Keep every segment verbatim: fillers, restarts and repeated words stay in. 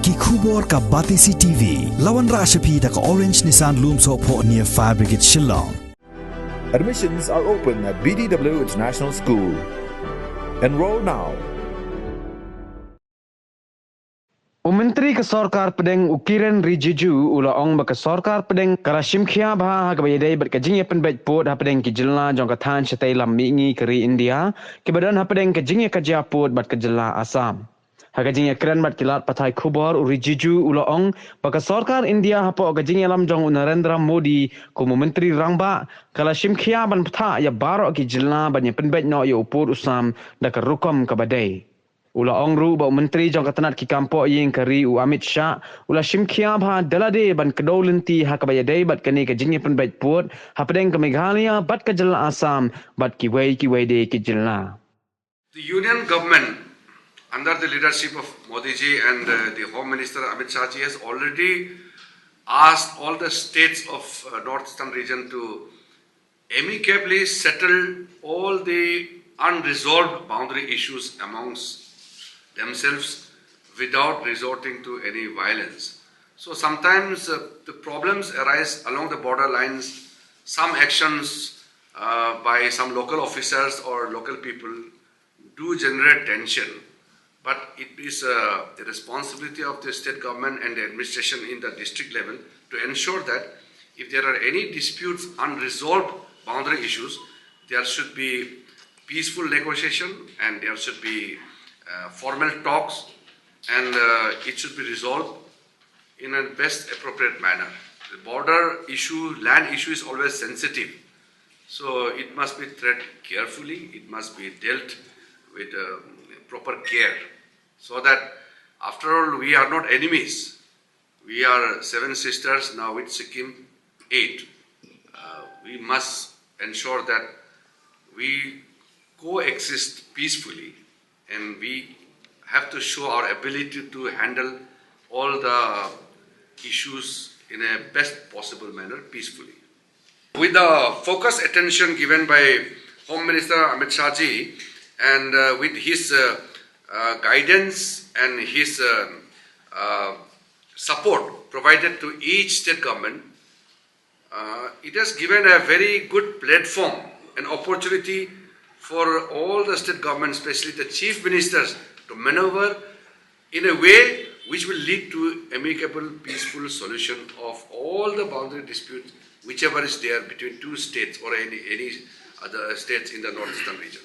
Ki khubor ka Batesi T V. La wanrah sha phi da ka Orange Nissan Lumsohphoh near Fire Brigade Shillong. Admissions are open at B D W International School. Enroll now. U Myntri ka Sorkar Pdeng u Kiren Rijiju u la ong ba ka Sorkar Pdeng ka la shimkhia bha ha kaba ïadei bad ka jingïapynbeit pud hapdeng ki jylla jong ka thaiñ shatei lam mihngi ka ri India kiba don hapdeng ka jingïakajia pud bad ka jylla Assam. Ha ka jingïakren bad ki lad pathai khubor u Rijiju u la ong ba ka Sorkar India hapoh ka jingïalam jong u Narendra Modi kum u Myntri Rangbah ka la shimkhia ban bthah ïa baroh ki jylla ban ïapynbeit noh ïa u pud u sam da ka rukom kaba dei. U la ong ruh ba u Myntri jong ka tnat ki kam pohïing ka ri u Amit Shah u la shimkhia bha da lade ban kdew lynti ha kaba ïadei bad kane ka jingïapynbeit pud hapdeng ka Meghalaya bad ka jylla Assam bad kiwei kiwei de ki jylla. The Union Government, under the leadership of Modi ji and uh, the Home Minister Amit Shah ji, has already asked all the states of uh, Northeastern region to amicably settle all the unresolved boundary issues amongst themselves without resorting to any violence. So sometimes uh, the problems arise along the border lines. Some actions uh, by some local officers or local people do generate tension, but it is uh, the responsibility of the state government and the administration in the district level to ensure that if there are any disputes, unresolved boundary issues, there should be peaceful negotiation and there should be uh, formal talks, and uh, it should be resolved in a best appropriate manner. The border issue, land issue is always sensitive. So it must be treated carefully, it must be dealt with uh, proper care. So that after all, we are not enemies. We are seven sisters, now with Sikkim, eight. Uh, we must ensure that we coexist peacefully and we have to show our ability to handle all the issues in a best possible manner peacefully. With the focus attention given by Home Minister Amit Shah ji and uh, with his uh, uh, guidance and his uh, uh, support provided to each state government, uh, it has given a very good platform, an opportunity for all the state governments, especially the chief ministers, to maneuver in a way which will lead to amicable, peaceful solution of all the boundary disputes, whichever is there between two states or any, any other states in the northeastern region.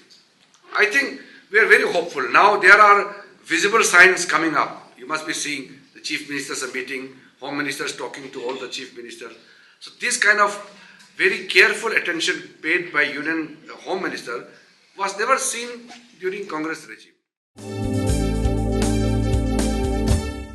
I think we are very hopeful. Now there are visible signs coming up. You must be seeing the chief ministers are meeting, home ministers talking to all the chief ministers. So this kind of very careful attention paid by Union Home Minister was never seen during Congress regime.